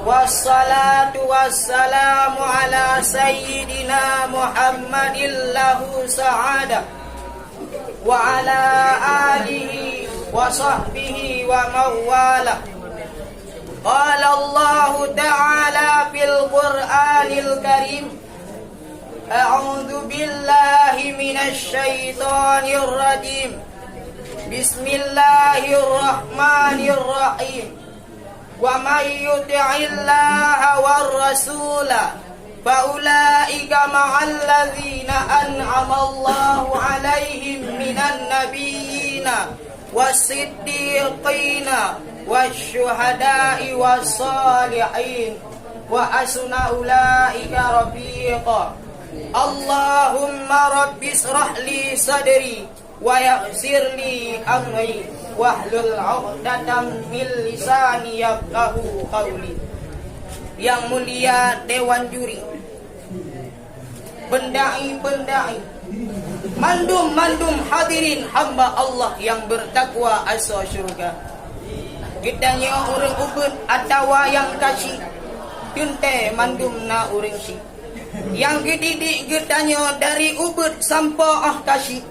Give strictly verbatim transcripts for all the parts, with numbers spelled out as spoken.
Wassalatu wassalamu ala sayyidina Muhammadin lahu sa'adah, wa ala alihi wa sahbihi wa mawala. Qala Allahu ta'ala fil Qur'anil Karim, a'udzu billahi minasy syaithanir rajim. Bismillahirrahmanirrahim. Wa may yuti'illaha war rasula fa ulaika ma'al ladzina an'amallahu 'alaihim minan nabiyyina was siddiqina was syuhada'i was salihin wa hasuna ulaika rafiqa. Allahumma rabbisyrah li sadri wa yassir li amri wahlul 'uqdatam min lisani yafqahu qauli. Yang mulia dewan juri, pendai-pendai, mandum-mandum hadirin hamba Allah yang bertakwa asoe syurga. Geutanyoe ureuëng ubit atawa nyang ka syiek, teuntée mandum na ureuëng syiek. Nyang geudidik geutanyoe dari ubit sampoe óh ka syiek.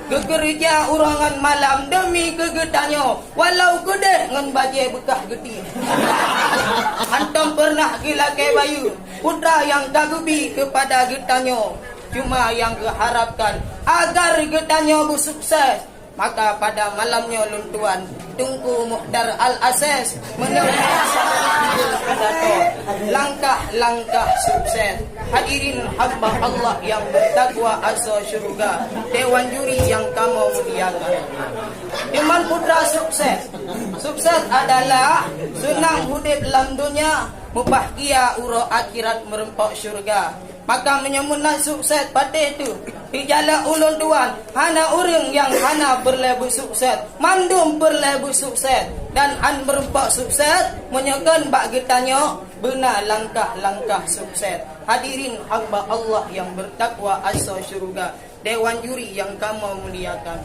Geukeureuja uroe ngon malam deumi keu geutanyoe, walau keudeh ngon bajée beukah geutiek. Hantom peureunah geulakée bayeue putra nyang ka geubi keupada geutanyoe. Cuma nyang geuharapkan agar geutanyoe beusukses. Maka pada malam nyoe lôn tuan Teungku Mukhtar Al Aziz meunyoe langkah-langkah sukses. Hadirin hamba Allah yang bertakwa asoe syurga, dewan juri yang kamoe muliakan. Iman putra sukses. Sukses adalah seunang udeb lam donya, mubahgia uroe akhirat meureumpok syurga. Maka meunyoe meunan sukses patéh teuh, di jalan ulôn tuan, hana ureuëng nyang hana peureulée beusukses, mandum peureulée beusukses, dan han meureumpok sukses meunyoe kon bak geutanyoe beuna langkah-langkah sukses. Hadirin hamba Allah yang bertakwa asoe syurga, dewan juri yang kamoe muliakan.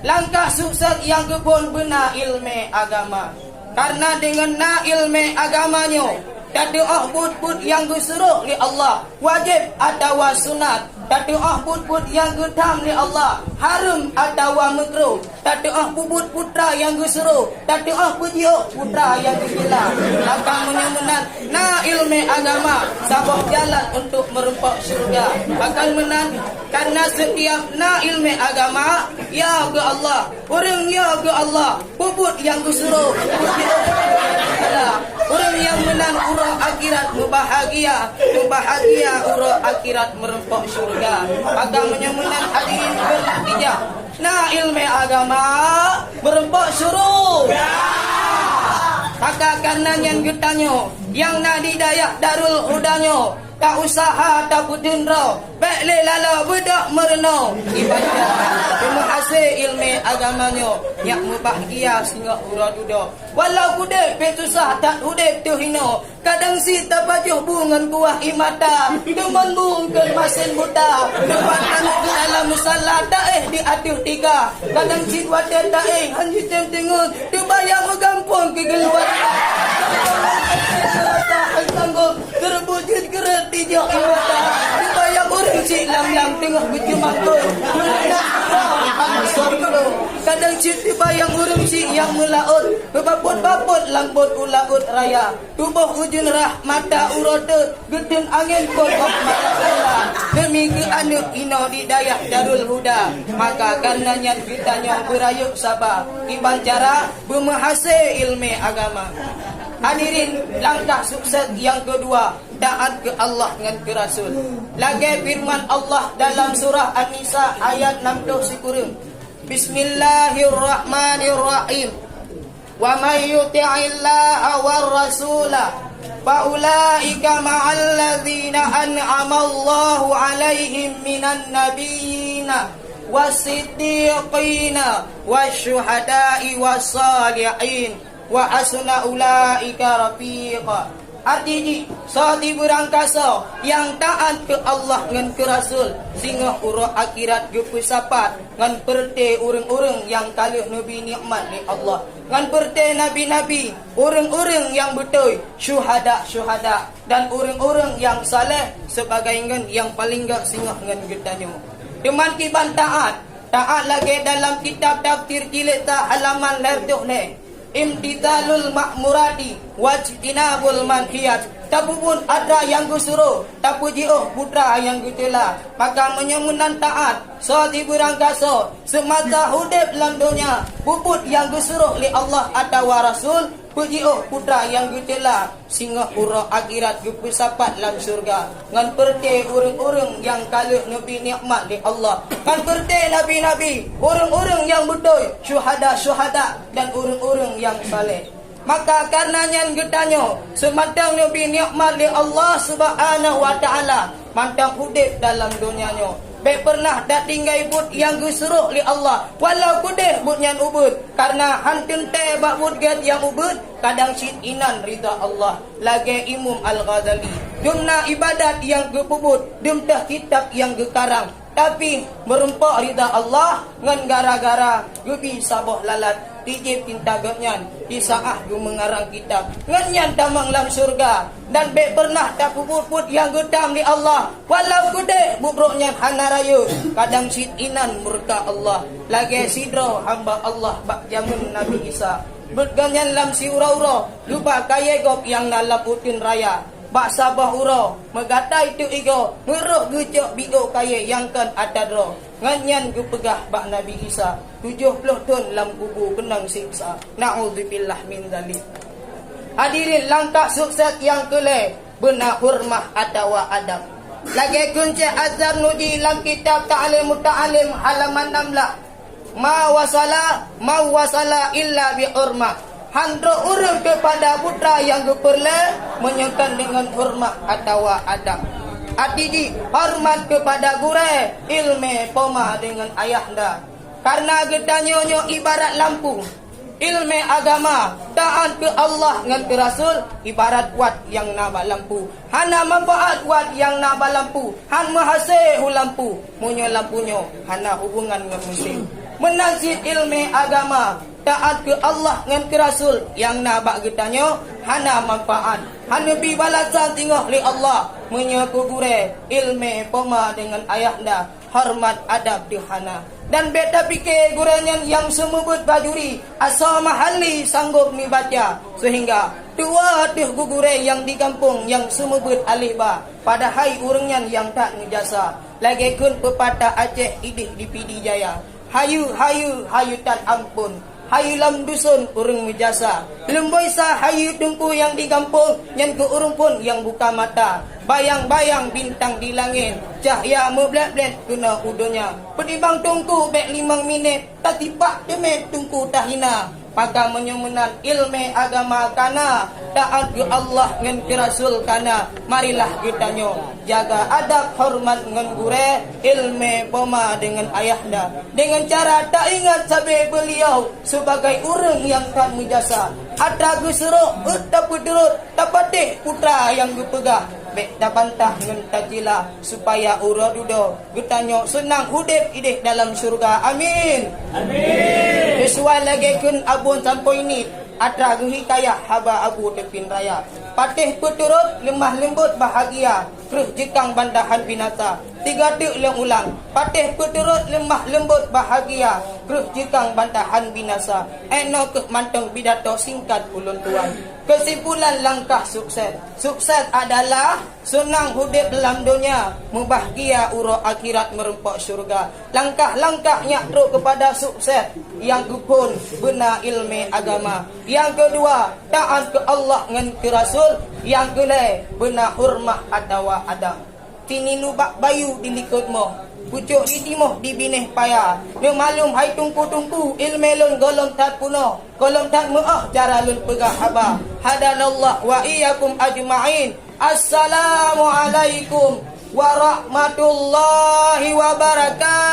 Langkah sukses nyang geuphon beuna iéleumé agama. Karena deungon na iéleumé agama nyoe, tateuoh buet-buet nyang geusuroh lé Allah, wajéb atawa sunat, tateuoh buet-buet nyang geutham lé Allah, hareuem atawa meukruh, tateuoh peubuet putra nyang geusuroh, tateuoh peujiôh putra nyang geujeula. Maka meunyoe meunan na iéleumé agama, saboh jalan untuk meureumpok syurga. Bahkan meunan, karena setiap na iéleumé agama, ya keu Allah, ureuëng ya keu Allah, peubuet nyang geusuroh, peubuet nyang geujeula. Ureuëng nyang meunan uroe akhirat mubahgia, mubahgia uroe akhirat meureumpok syurga. Maka meunyoe meunan hadirin bernatijah, na iéleumé agama meureumpok syurga. Maka karena nyan geutanyoe nyang na di dayah Darul Huda nyoe, ka usaha tapeuteun droe, bék lé laloe beudôk meurunoe. Ibadah, teuma hase iéleumé agama nyoe, nyak mubahgia singoh uroe dudoe. Walau udeb pih susah that udeb teuhinoe, kadang sit tapajoh bu ngon kuah ie mata, teuma bu eungkôt masen buta, teumpat aneuk dalam musala taéh di ateueh tika, kadang sit watée taéh han jitem teungeut, teubayang u gampông keu keuluwarga. Sanggob, teureubu jeuet keureuti jok ie mata, teubayang ureuëng sit lam-lam teungoh beujeumangkot. Kadang sit teubayang ureuëng sit nyang meulaôt, beubapot-bapot lam bot u laôt raya. Tuboh ujeuen rah mata uroe teuk, geuteun angén kon óh mata uroe. Deumi keu aneuk inoe di dayah Darul Huda, maka karena nyan geutanyoe beurayeuk saba, kiban cara beumeuhase iéleumé agama. Hadirin, langkah sukses nyang keudua, taát keu Allah ngon keu Rasul. Lagée feureuman Allah dalam surah An-Nisa ayat nam ploh sikureueng, Bismillahirrahmanirrahim. Wa may yuti'illaha war rasula fa ulaika ma'al ladzina an'amallahu 'alaihim minan nabiyyina was siddiqina was syuhada'i was salihin wa hasuna ulaika rafiqa. Arti jih, soe sibeurangkasoe nyang taát keu Allah ngon keu Rasul, singoh uroe akhirat geupeusapat ngon peureuté ureuëng-ureuëng nyang ka lheueh neubri nikmat lé Allah, ngon peureuté nabi-nabi, ureuëng-ureuëng nyang beutôi, syuhada-syuhada, dan ureuëng-ureuëng nyang saleh, sibagoe ngon nyang paleng göt singoh ngon geutanyoe. Teuma kiban taát, taát lagée dalam kitab Tafsir Jilid sa halaman lhée reutôh lhée. Imtithalul ma'murati wajtinabul manhiyat. Tapeubuet atra nyang geusuroh, tapeujiôh peue atra nyang geuceula. Maka meunyoe meunan taát, soe sibeurangkasoe, seumasa udeb lam donya, peubuet nyang geusuroh lé Allah atawa Rasul, peujiôh peue atra nyang geuceula, singoh uroe akhirat geupeusapat lam syeuruga ngon peureuté ureuëng-ureuëng nyang ka lheueh neubri nikmat lé Allah, ngon peureuté nabi-nabi, ureuëng-ureuëng nyang beutôi, syuhada-syuhada, dan ureuëng-ureuëng nyang saleh. Maka kareuna nyan geutanyoe, seumantong neubri nikmat lé Allah Subhanahu wa Ta'ala, mantong udeb dalam donya nyoe, bék peureunah tatinggai buet nyang geusuroh lé Allah, walau keudeh buet nyan ubeuet, kareuna han teuntée bak buet gét nyang ubeuet, kadang cit inan rida Allah. Lagée Imam Al-Ghazali, dum na iébadat nyang geupeubuet, dum teuh kitab nyang geukarang, tapi meurumpok rida Allah ngon gara-gara geubi saboh lalat, tieb pinta gobnyan, di saát geumeungarang kitab. Ngon nyan tamong lam syeuruga, dan bék peureunah tapeubuet buet nyang geutam lé Allah, walau keudeh buet droe nyan hana rayeuk, kadang cit inan murka Allah, lagée sidroe hamba Allah bak jamén Nabi Isa. Beuet gobnyan lam siuroe-uroe, luba kayée gob nyang na lam uteuen raya. Bak saboh uroe, meugatai teuk igoe, meurôh geucok biôh kayée nyang kon atra droe. Ngon nyan geupeugah bak Nabi Isa, tujoh ploh thon lam kubu keunong siksa. Na'udzubillah min dzalik. Hadirin, langkah sukses nyang keulhée, beuna horeumat atawa adab. Lagée kheun Syekh Azhar Nuji lam kitab Ta'lim Muta'allim halaman enam belas, "Ma wasala, ma wasala illa bi hormat." Han trok ureuëng keupada peue atra nyang geupeureulée meunyoe kon deungon horeumat atawa adab. Arti jih, horeumat keupada gurée, iéleumé, poma deungon ayahanda. Kareuna geutanyoe nyoe ibarat lampu. Iéleumé agama, taát keu Allah ngon keu Rasul, ibarat wat nyang na bak lampu. Hana manfaat wat nyang na bak lampu, han meuhasé u lampu, meunyoe lampu nyoe hana hubungan ngon musém. Meunan cit iéleumé agama, taát keu Allah ngon keu Rasul nyang na bak geutanyoe hana manfaat, han neubi balasan singoh lé Allah, meunyoe keu gurée, iéleumé, poma deungon ayahanda, horeumat adab teuh hana. Dan bék tapike gurée nyan nyang seumeubeuet bajuri, asoe meuhali sanggôp mibaca, seuhingga tuwoe teuh gugurée nyang di gampông nyang seumeubeuet aléh ba, padahai ureuëng nyan nyang that meujasa. Lagée kheun peupatah Aceh idéh di Pidie Jaya, "Hayeue, hayeue, hayeue that amphon, hayeue lam duson ureuëng meujasa. Leumboi sa hayeue teungku nyang di gampông, nyan keuh ureuëng phon nyang buka mata. Bayang-bayang bintang di langét, cahya meublét-blét keunoe u donya. Peutimbang teungku bék limong minét, tatipak teumé teungku tahina." Maka meunyoe meunan iéleumé agama kana, taát keu Allah ngon keu Rasul kana, marilah geutanyoe jaga adab horeumat ngon gurée, iéleumé, poma deungon ayahanda, deungon cara taingat sabe beuliau sibagai ureuëng nyang that meujasa. Atra geusurok, eut tapeuturot, tapatéh peue atra nyang geupeugah, bék tabantah ngon tacila, supaya uroe dudoe geutanyoe seunang udeb idéh dalam syeuruga. Amin. Amin. Sisuai lagée kheun Abon sampoe nit, atra geuhikayah haba Abu Teupin Raya. Patéh peuturot, leumah leumbot, bahagia, kreueh jeukang bantahan binasa. Tiga teuk lôn ulang, patéh peuturot, leumah leumbot, bahagia, kreueh jeukang bantahan binasa. Inoe keuh mantong pidato singkat ulôn tuan. Keusimpulan langkah sukses. Sukses adalah seunang udeb lam donya, meubahgia uroe akhirat meurumpok syeuruga. Langkah-langkah nyak trok keupada sukses, nyang geuphon beuna iéleumé agama. Nyang keudua, taát keu Allah ngon keu Rasul. Nyang keulhée, beuna horeumat atawa adab. Tini nubak bayu di likot moh, pucok di timoh di binéh paya. Neumalum hai teungku-teungku, iéleumé lôn gohlom that peunoh, gohlom that meu'oh cara lôn peugah haba. Hadanallah wa iyyakum ajma'in. Assalamualaikum warahmatullahi wabarakatuh.